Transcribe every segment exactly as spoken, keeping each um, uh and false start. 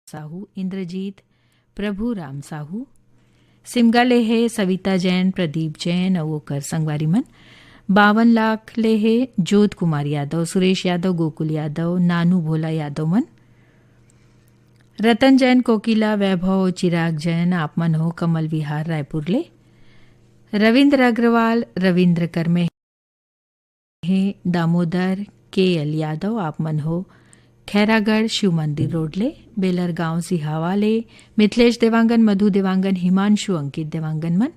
साहू, इंद्रजीत, प्रभु राम साहू। सिमगा ले हे सविता जैन, प्रदीप जैन अउ ओकर संगवारी मन। बावन लाख ले हे जोत कुमार यादव, सुरेश यादव, गोकुल यादव, नानू भोला यादव मन। रतन जैन, कोकिला, वैभव, चिराग जैन, आप मन हो कमल विहार रायपुर ले। रविंद्र अग्रवाल, रविंद्र करमे हे, दामोदर के एल यादव, आप मन हो खैरागढ़ शिव मंदिर रोड ले। बेलर गांव सिहावा ले मिथिलेश देवांगन, मधु देवांगन, हिमांशु, अंकित देवांगन मन।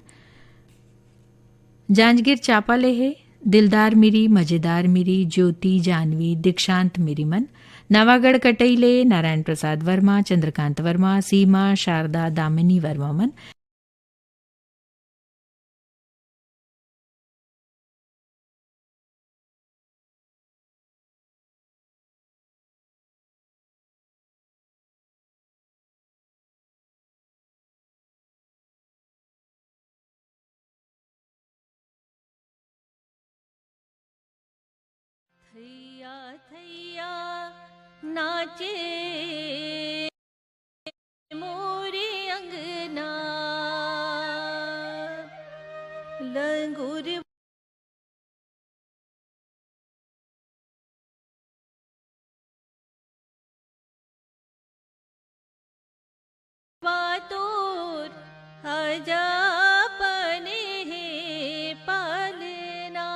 जांजगीर चांपा ले हे दिलदार मिरी, मजेदार मिरी, ज्योति, जानवी, दीक्षांत मिरी मन। नवागढ़ कटई ले नारायण प्रसाद वर्मा, चंद्रकांत वर्मा, सीमा, शारदा, दामिनी वर्मा मन। थैया थैया नाचे मोरे अंगना, लंगुर वातोर अजपने हे पलना।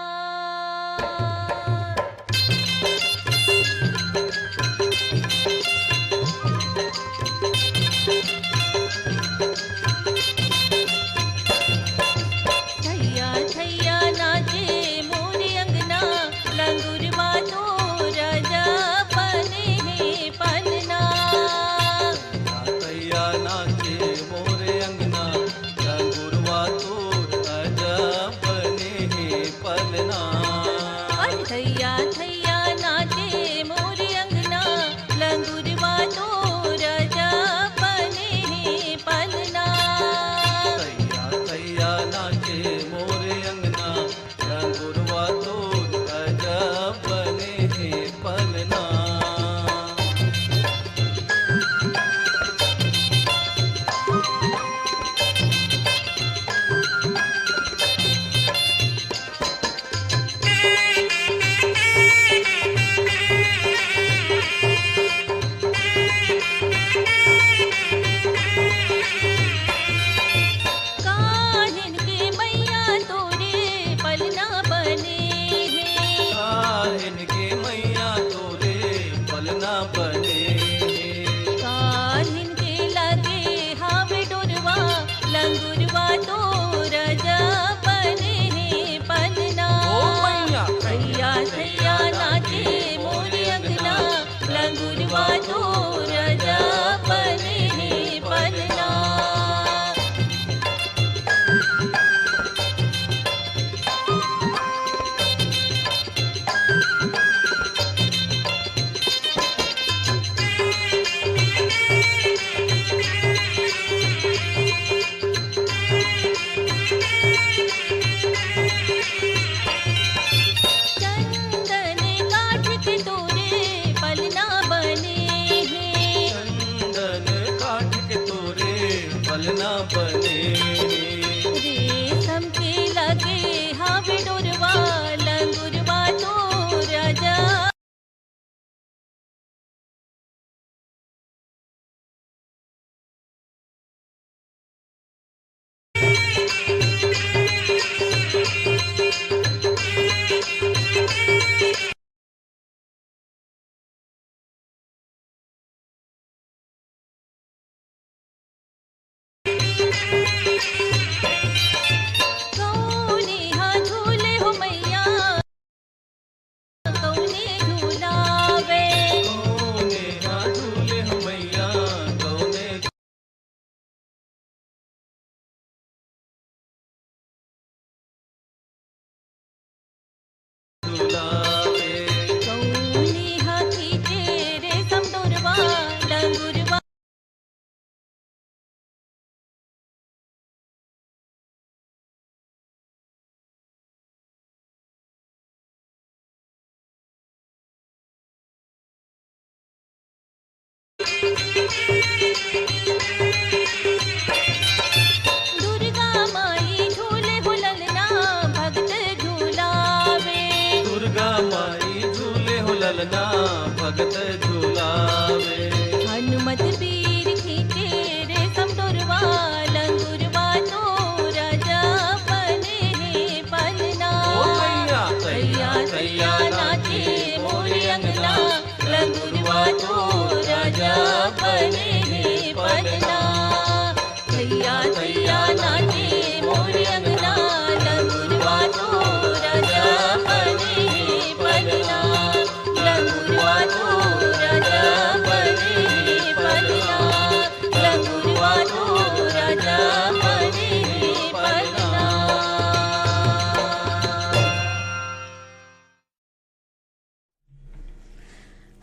थैया थैया नाचे मोरे अंगना, लंगुरवा तोर अजपने हे पलना। थैया नाचे मोरे अंगना, लंगुरवा तोर अजपने हे पलना। अरे थैया थैया नाचे मोरे अंगना, लंगुरवा तोर अजपने हे पलना। थैया थैया नाचे मोरे अंगना, लंगुरवा तोर अजपने हे पलना। काहिन के मैया तोरे पलना बने हे। काहिन के मैया तोरे पलना बने हे। काहिन के लगे हावे डोरवा, लंगुरवा तोर अजपने हे पलना। ओ मैया, थैया थैया नाचे मोरे अंगना, लंगुरवा तोर अजपने हे पलना। चंदन काठ के तोरे पलना बने हे। चंदन काठ के तोरे पलना बने हे। रेशम के लगे हावे डोरवा, लंगुरवा तोर अजपने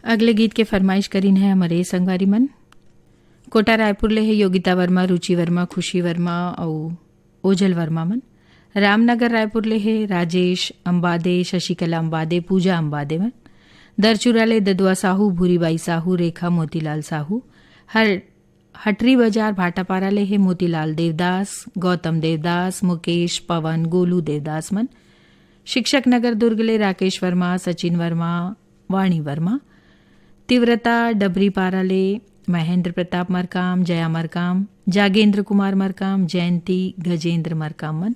अगले गीत के फरमाइश करिन है हमर ए संगवारी मन। कोटा रायपुर ले हे योगिता वर्मा, रुचि वर्मा, खुशी वर्मा अउ ओजल वर्मा मन। रामनगर रायपुर ले हे राजेश अंबादे, शशिकला अंबादे, पूजा अंबादे मन। दरचुरा ले ददुआ साहू, भूरीबाई साहू, रेखा मोतीलाल साहू। हर हटरी बाजार भाटापारा ले हे मोतीलाल देवदास, गौतम देवदास, मुकेश, पवन, गोलू देवदास मन। शिक्षक नगर दुर्ग ले राकेश वर्मा, सचिन वर्मा, वाणी वर्मा। तीव्रता डबरीपारा ले महेंद्र प्रताप मरकाम, जया मरकाम, जागेंद्र कुमार मरकाम, जयंती, गजेंद्र मरकाम मन।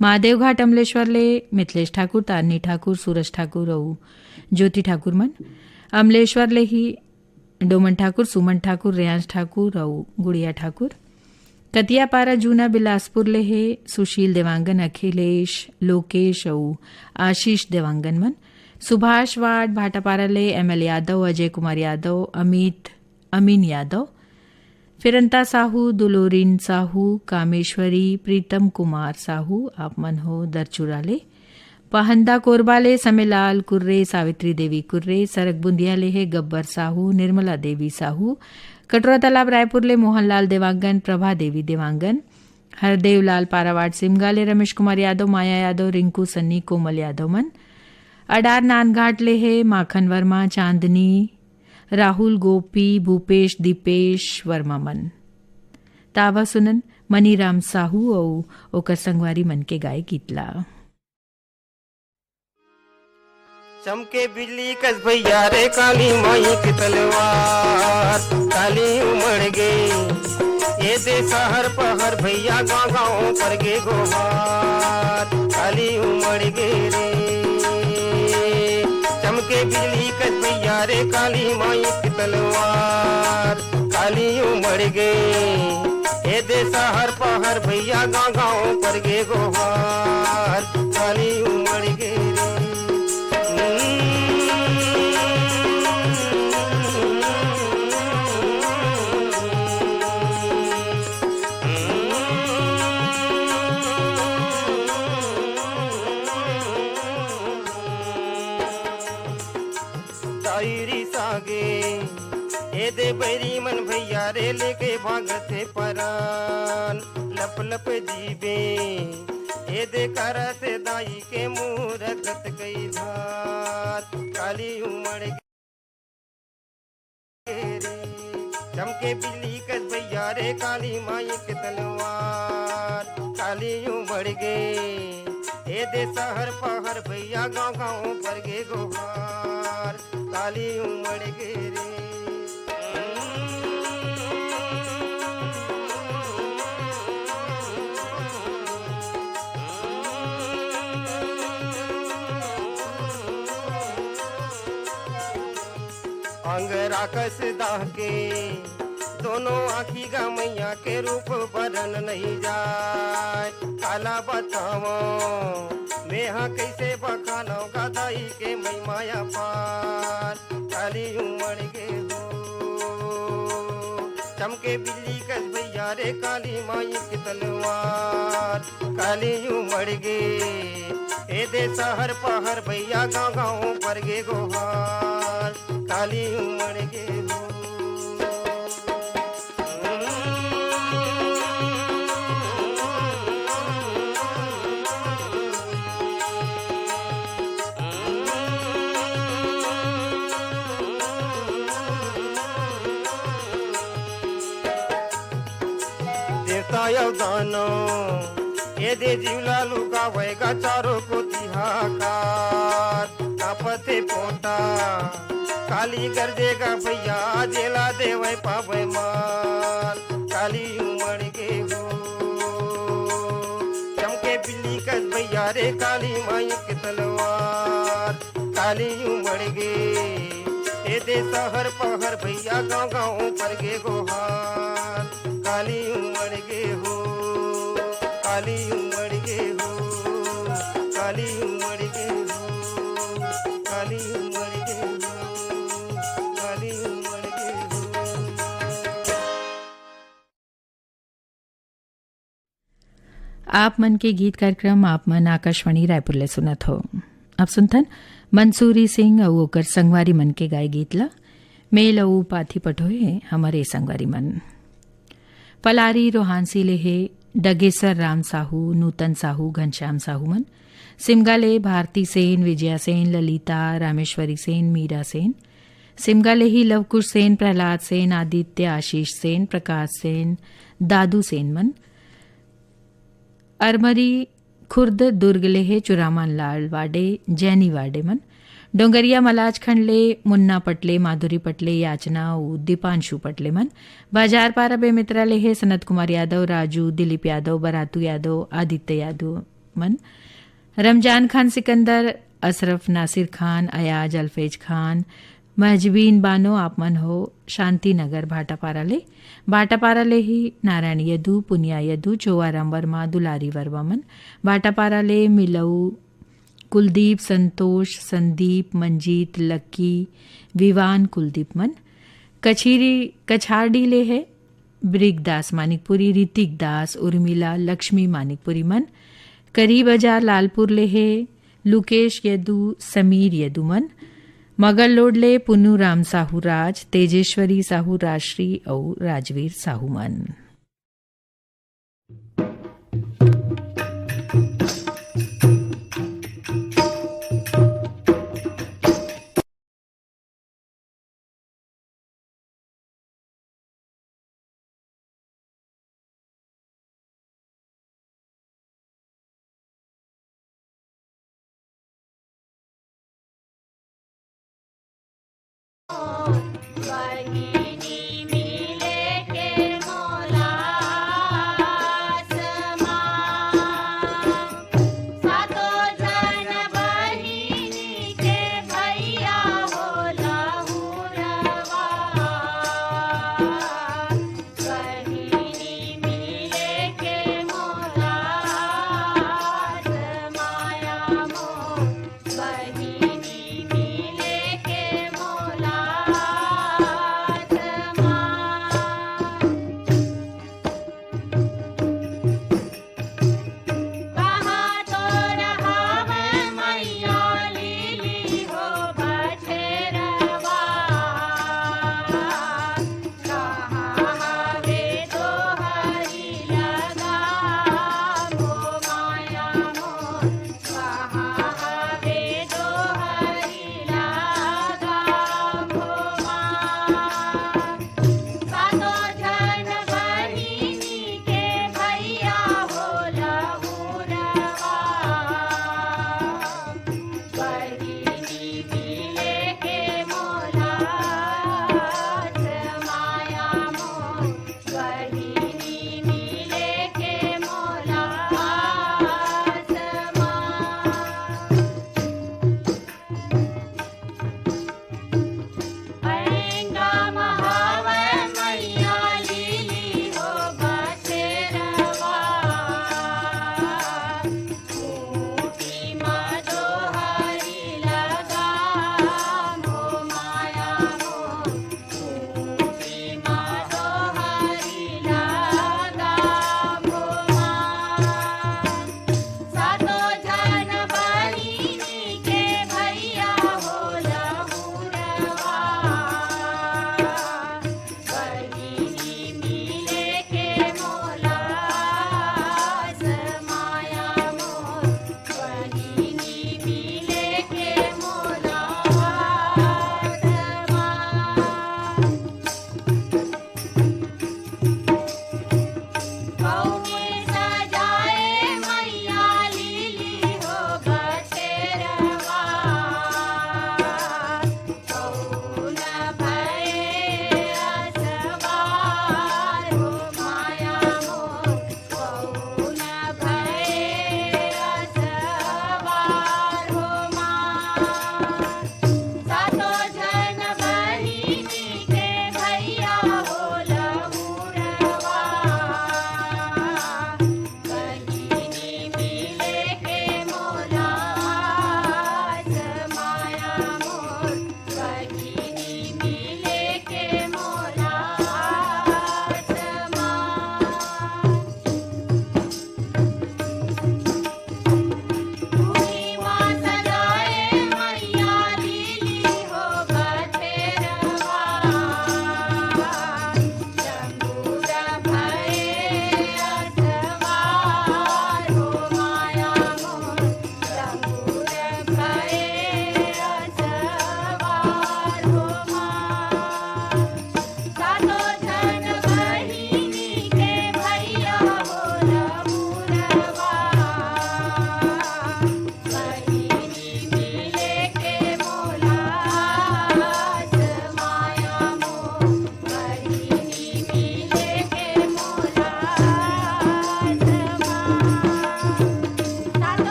महादेवघाट अमलेश्वर ले मिथिलेश ठाकुर, तारनी ठाकुर, सूरज ठाकुर अउ ज्योति ठाकुर मन। अमलेश्वर ले ही डोमन ठाकुर, सुमन ठाकुर, रेयांश ठाकुर अउ गुड़िया ठाकुर। कतियापारा जूना बिलासपुर ले हे सुशील देवांगन, अखिलेश, लोकेश अउ आशीष देवांगन मन। सुभाष वार्ड भाटापारा ले एम एल यादव, अजय कुमार यादव, अमित, अमीन यादव, फिरंता साहू, दुलोरिन साहू, कामेश्वरी, प्रीतम कुमार साहू, आप मन हो दरचुरा ले। पहंदा कोरबा ले समेलाल कुर्रे, सावित्री देवी कुर्रे, सरक बुंदिया ले हे गब्बर साहू, निर्मला देवी साहू, कटोरा तालाब रायपुर ले मोहनलाल देवांगन, प्रभा देवी देवांगन, हरदेव लाल पारावाट सिमगा ले रमेश कुमार यादव, माया यादव, रिंकू सन्नी, कोमल यादव मन। अडार नानघाट ले हे माखन वर्मा, चांदनी, राहुल, गोपी, भूपेश, दीपेश वर्मा मन। तावा सुनन मनीराम साहू अउ ओकर संगवारी मन के गाय गीत ला। चमके बिजली कस भैया रे, काली माई के तलवार, काली उमड़ गे। ये दे शहर पहर भैया, गाँव गाँव पर गे गोहार, काली उमड़ गे रे। चमके बिजली कस भैया रे, काली माई के तलवार, काली उमड़ गे। ये दे शहर पहर भैया, गाँव गाँव पर गे गोहार, काली उमड़ गे रे। डायरी सागे, ए दे बैरी मन भैया रे, लेके भागत हे परान, लप लप जीबे। ए दे करत हे दाई के मूरत कई धार, काली उमड़ गे रे। चमके बिजली कस भैया रे, काली माई के तलवार, काली उमड़ गे। ए दे शहर पहर भैया, गाँव गाँव पर गे गोहार, काली उमड़ गे रे। अंगरा कस दाह के दोनों आँखी गा मैया के रूप बरन नहीं जाय। काला बतावं मेहा कइसे बखानव गा दाई के महिमा अपार। काली उमड़ गे हो चमके बिजली कस भैया रे, काली माई के तलवार। काली उमड़ गे ए दे शहर पहर भैया, गाँव गाँव पर गे गोहार। काली उमड़ गे हो। देवता अउ दानव, ए दे जीव ला लुकावय गा चारों कोती हाहाकार। कांपत हे पोटा, काली गरजे गा भैया, जेला देवय पावय मार। काली उमड़ गे हो, चमके बिल्ली कस भैया रे, काली माई के तलवार। काली उमड़ गे, ए दे शहर पहर भैया, गाँव गाँव पर गे गोहार। काली उमड़ गे हो, काली उमड़ गे हो, काली उमड़ गे हो, काली उमड़ गे हो, काली उमड़ गे हो। आप मन के गीत कार्यक्रम आप मन आकाशवाणी रायपुर ले सुनत हो। अब सुनथन मंसूरी सिंह अउ ओकर संगवारी मन के गाय गीत ला। मेल अउ पाथी पठोए हे हमर ए संगवारी मन। पलारी रोहानसी ले हे डगेसर राम साहू, नूतन साहू, घनश्याम साहू मन। सिमगा ले भारती सेन, विजया सेन, ललिता, रामेश्वरी सेन, मीरा सेन। सिमगा ले ही लवकुश सेन, प्रहलाद सेन, आदित्य, आशीष सेन, प्रकाश सेन, दादू सेन मन। अरमरी खुर्द दुर्ग ले हे चुरामान लाल वाडे, जैनी वाडे मन। डोंगरिया मलाजखंड ले मुन्ना पटले, माधुरी पटले, याचना अउ दीपांशु पटले मन। बाजार पारा बेमेतरा ले हे सनत कुमार यादव, राजू, दिलीप यादव, बरातू यादव, आदित्य यादव मन। रमजान खान सिकंदर, अशरफ नासिर खान, अयाज अल्फेज खान, महजबीन बानो, आप मन हो शांति नगर भाटापारा ले। भाटापारा ले ही नारायण यदु, पुनिया यदु, चोवाराम वर्मा, दुलारी वर्मा मन। भाटापारा ले मिलऊ कुलदीप, संतोष, संदीप, मंजीत, लक्की, विवान कुलदीप मन। कछीरी, कछारडी ले हे ब्रिग दास मानिकपुरी, ऋतिक दास, उर्मिला, लक्ष्मी मानिकपुरी मन। करी बाजार लालपुर ले हे लुकेश यदु, समीर यदु मन। मगर लोड ले पुन्नू राम साहू राज, तेजेश्वरी साहू राजश्री अउ राजवीर साहू मन।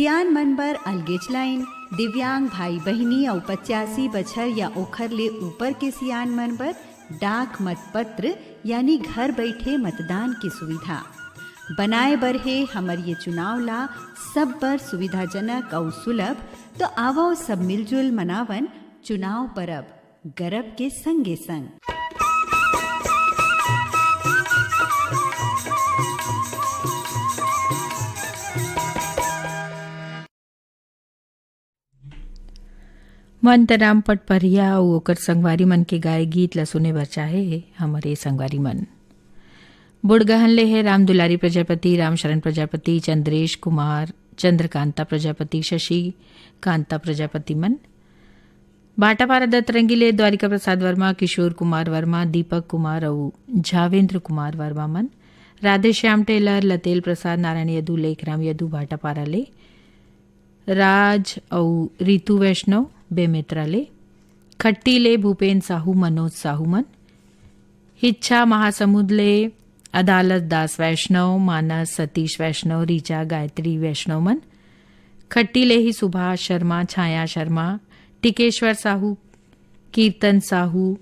सियान मन बर अलगेच लाइन, दिव्यांग भाई बहिनी अउ पचासी बछर या ओखर ले ऊपर के सियान मन बर डाक मत पत्र यानी घर बइठे मतदान के सुविधा। बनाए बर हे हमर ये चुनाव ला सब बर सुविधाजनक अउ सुलभ, तो आवव सब मिलजुल मनावन चुनाव परब। गरब के संगे संग। मंतराम पटपरिया अउ ओकर संगवारी मन के गाए गीत ल सुने बर चाहे हे हमर ये संगवारी मन। बुड़गहन ले हे राम दुलारी प्रजापति, रामशरण प्रजापति, चंद्रेश कुमार, चंद्रकांता प्रजापति, शशि कांता प्रजापति मन। भाटापारा दतरंगी ले द्वारिका प्रसाद वर्मा, किशोर कुमार वर्मा, दीपक कुमार अउ झावेंद्र कुमार वर्मा मन। राधेश्याम टेलर, लतेल प्रसाद, नारायण यदु, लेखराम यदु भाटापारा ले। राज अउ रितु वैष्णव बेमेतरा ले। खट्टी ले भूपेन साहू, मनोज साहू मन। हिच्छा महासमुंद ले अदालत दास वैष्णव, मानस सतीश वैष्णव, ऋचा गायत्री वैष्णव मन। खट्टी ले ही सुभाष शर्मा, छाया शर्मा, टिकेश्वर साहू, कीर्तन साहू,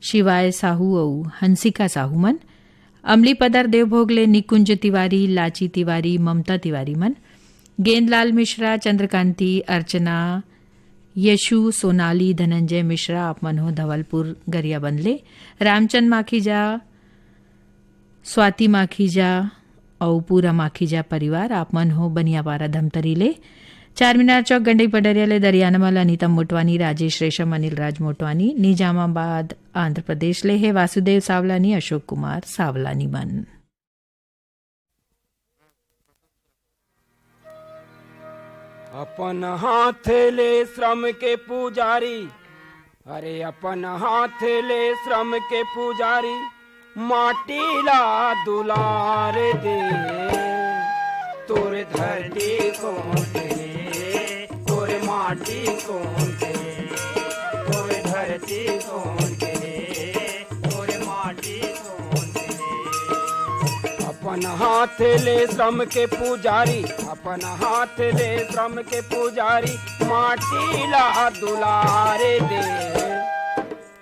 शिवाय साहू अउ हंसिका साहू मन। अमली पदर देवभोग ले निकुंज तिवारी, लाची तिवारी, ममता तिवारी मन। गेंदलाल मिश्रा, चंद्रकांति, अर्चना, यशु, सोनाली, धनंजय मिश्रा, आप मन हो धवलपुर गरियाबंद ले। रामचंद माखीजा, स्वाति माखीजा अउ पूरा माखीजा परिवार, आप मन हो बनियापारा धमतरी ले। चारमीनार चौक गंडई पडरिया ले दरियानमल अनिता मोटवानी, राजेश रेशम, अनिल राज मोटवानी। निजामाबाद आंध्र प्रदेश ले हे वासुदेव सावलानी, अशोक कुमार सावलानी मन। अपन हाथ ले श्रम के पुजारी, अरे अपन हाथ ले श्रम के पुजारी, माटी ला दुलार दे। तोर धरती कौन दे, तोर माटी कौन दे, तोर धरती कौन दे, तोर माटी कौन दे। अपन हाथ ले श्रम के पुजारी, अपन हाथ ले श्रम के पुजारी, माटी ला दुलार दे।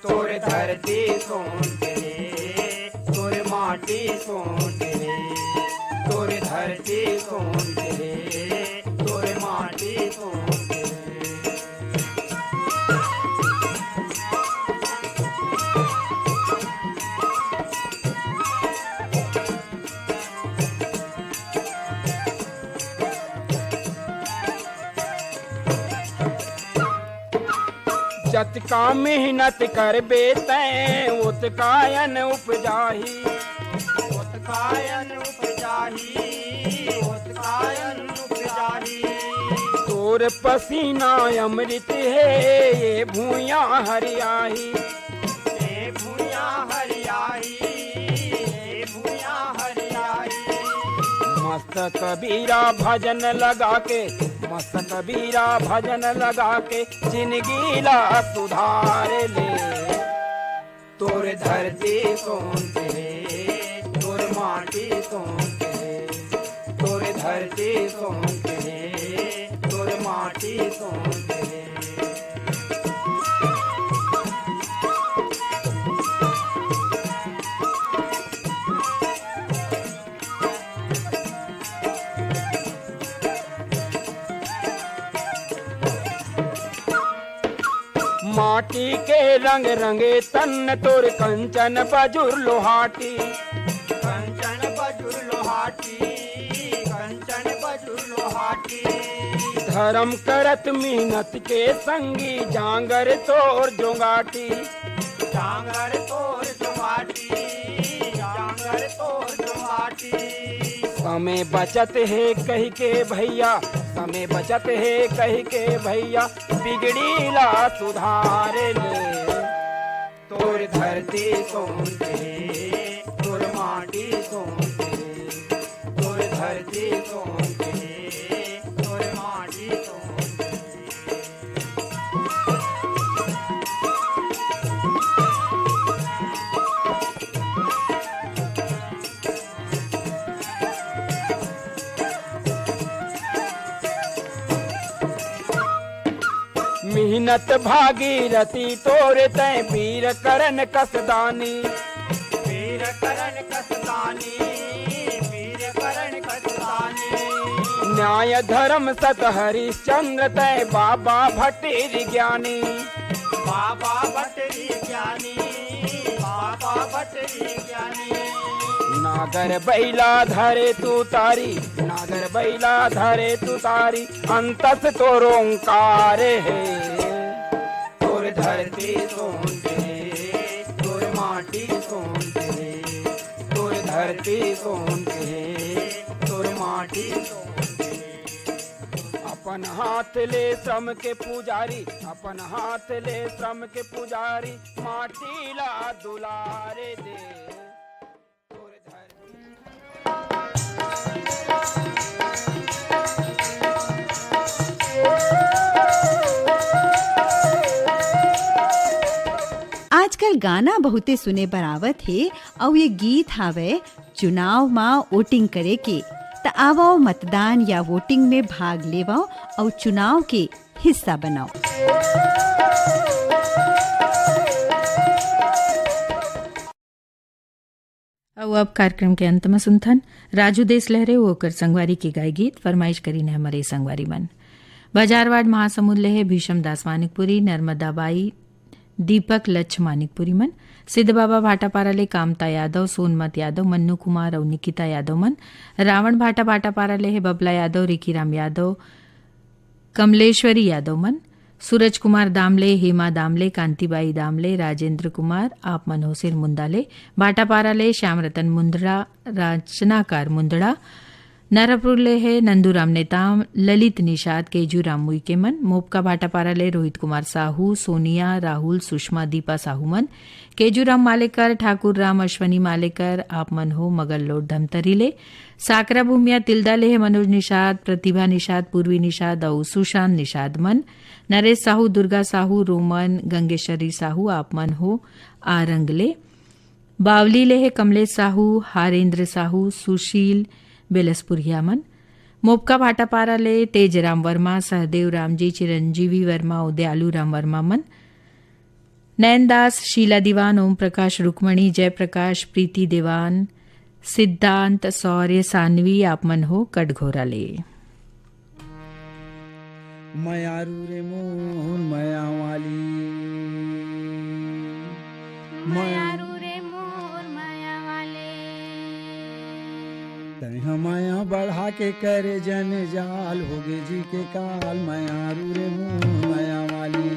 तोर धरती कौन के रे, तोर माटी कौन के रे, तोर धरती कौन के रे, तोर माटी कौन के रे। जतका मेहनत करबे तैं, ओतका अन्न उपजाही। ओतका अन्न उपजाही, ओतका अन्न उपजाही। तोर पसीना अमृत हे, ये भुइयां हरियाही। ये भुइयां हरियाही, ये भुइयां हरियाही। मस्त कबीरा भजन लगा के, मस्त कबीरा भजन लगा के, जिनगी ला सुधार ले। तोर धरती कौन के रे, तोर माटी कौन के रे, तोर धरती कौन के रे, तोर माटी कौन के रे। माटी के रंग रंगे तन तोर कंचन बजुर लोहाटी। कंचन बजुर लोहाटी, कंचन बजुर लोहाटी। धर्म करत मेहनत के संगी जांगर तोर जोंगाटी। जांगर तोर जोंगाटी, जांगर तोर जोंगाटी। समय बचत हे कहि के भैया, समय बचत हे कहि के भैया, बिगड़ी ला सुधार ले। तोर धरती कौन के रे, तोर माटी कौन के रे, तोर धरती कौन के रे, तोर माटी कौन के रे। नत भागीरथी तोर तै वीर करण कस दानी। वीर करण कस दानी, वीर करण कस दानी। न्याय धर्म सत हरिश्चंद्र तै बाबा भटेरी ज्ञानी। बाबा भटेरी ज्ञानी, बाबा भटेरी ज्ञानी। नागर बैला धरे तू तारी, नागर बैला धरे तू तारी, अंतस तोर ओंकार हे। तोर धरती सोन के, तोर माटी सोन के, तोर धरती सोन के, तोर माटी सोन के। अपन हाथ ले श्रम के पुजारी, अपन हाथ ले श्रम के पुजारी, माटी ला दुलारे दे। आजकल गाना बहुते सुने बर आवत हे, अउ ये गीत हावय चुनाव म वोटिंग करे के। त आवव, मतदान या वोटिंग में भाग लेवव अउ चुनाव के हिस्सा बनव। अउ अब कार्यक्रम के अंत म सुनथन राजू देशलहरे अउ ओकर संगवारी के गाय गीत। फरमाइश करीन हे हमर ए संगवारी मन। बाजारवाड़ महासमुंद ले हे भीषम दास मानिकपुरी, नर्मदा बाई, दीपक लच्छ मानिकपुरी मन। सिद्ध बाबा भाटापारा ले कामता यादव, सोनमत यादव, मन्नू कुमार अउ निकिता यादव मन। रावण भाटा भाटापारा ले हे बबला यादव, रिकीराम यादव, कमलेश्वरी यादव मन, सूरज कुमार दामले, हेमा दामले, कांतिबाई दामले, राजेंद्र कुमार, आप मन हो सिरमुंदा ले, भाटापारा ले श्याम रतन मुंदड़ा, रचनाकार मुंदड़ा, नरपुर ले हे नंदूराम नेताम, ललित निषाद, केजू राम उइके मन, मोपका भाटापारा ले रोहित कुमार साहू, सोनिया, राहुल, सुषमा, दीपा साहू मन, केजू राम मालेकर, ठाकुर राम, अश्वनी मालेकर, आप मन हो मगल लोड धमतरी ले, साकरा भूमिया तिल्दा ले हे मनोज निषाद, प्रतिभा निषाद, पूर्वी निषाद अउ सुशांत निषाद मन। नरेश साहू, दुर्गा साहू, रोमन, गंगेश्वरी साहू, आप मन हो आरंग ले। बावली ले हे कमलेश साहू, हारेंद्र साहू, सुशील बेलसपुरिया मन। मोपका भाटापारा ले तेजराम वर्मा, सहदेव रामजी, चिरंजीवी वर्मा अउ दयालू राम वर्मा मन। नैनदास, शीला दीवान, ओम प्रकाश रुक्मणी, जयप्रकाश, प्रीति देवान, सिद्धांत, शौर्य, सानवी, आप मन हो कटघोरा ले। मयारू रे मोर मया वाली, मयारू रे मोर मया वाले। तैं ह मया बढ़ा के करे जन जाल, होगे जी के काल, मयारू रे मोर मया वाली।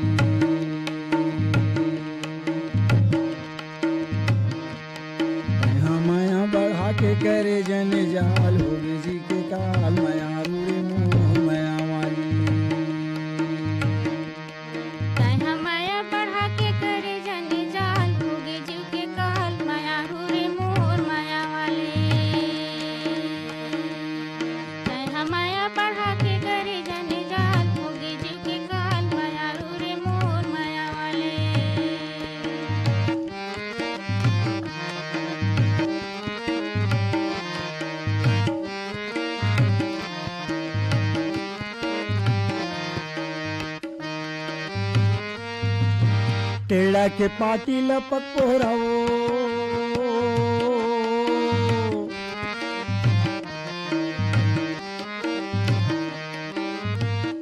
तैं ह मया बढ़ा के करे जन जाल, होगे जी के काल, मयारू रे मोर मया वाली। तैं ह मया बढ़ा के करे जन जाल, होगे जीव के काल, मयारू रे मोर मया वाले। तैं ह मया बढ़ा के करे जन जाल, होगे जीव के काल, मयारू रे मोर मया वाले। टेड़ा के पाटी ल पकोरावो।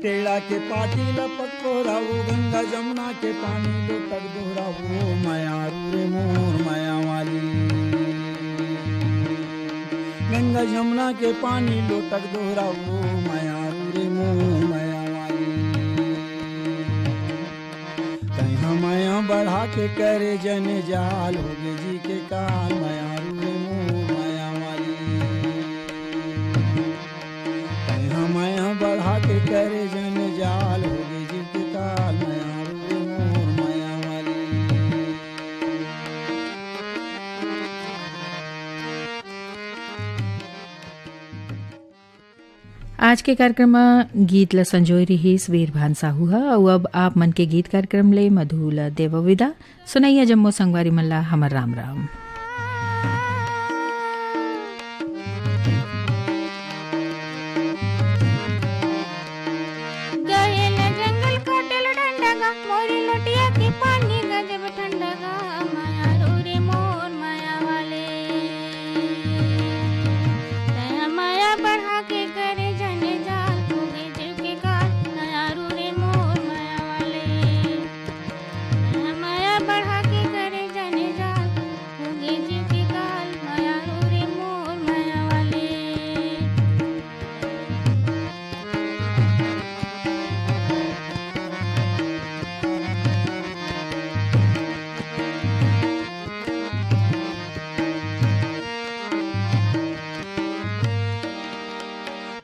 टेड़ा के पाटी ल पकोरावो, गंगा जमुना के पानी लोटक दोहरावो, मयारू रे मोर मया वाली। गंगा जमुना के पानी लोटक दोहरावो, मयारू रे मोर मया वाली। तैं ह मया बढ़ा के करे जन जाल, होगे जी के काल, मयारू रे मोर मया वाली। तैं ह मया बढ़ा के करे जन जाल, होगे जी के काल, मयारू रे मोर मया वाली। आज के कार्यक्रम म गीत ल संजोए रिहिस वीरभान साहू ह। अउ अब आप मन के गीत कार्यक्रम ले मधु ल देवव विदा। सुनइया जम्मो संगवारी मन ला हमर राम राम। गए न जंगल काटे ल डंडा गा,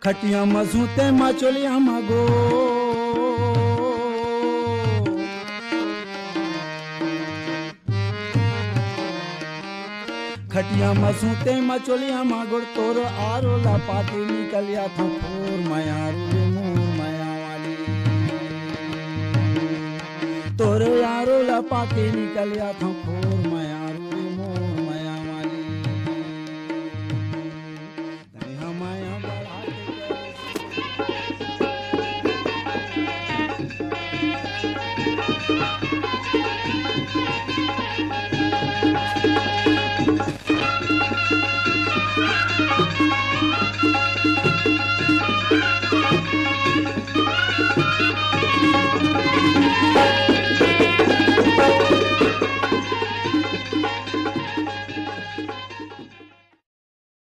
खटिया म सूते म चोलिया म गो। खटिया म सूते म चोलिया म गोड़ तोर आरो ला पाके निकल आथंव फोर मयारू रे मोर मया वाली। तोर आरो ला पाके निकल आथंव फोर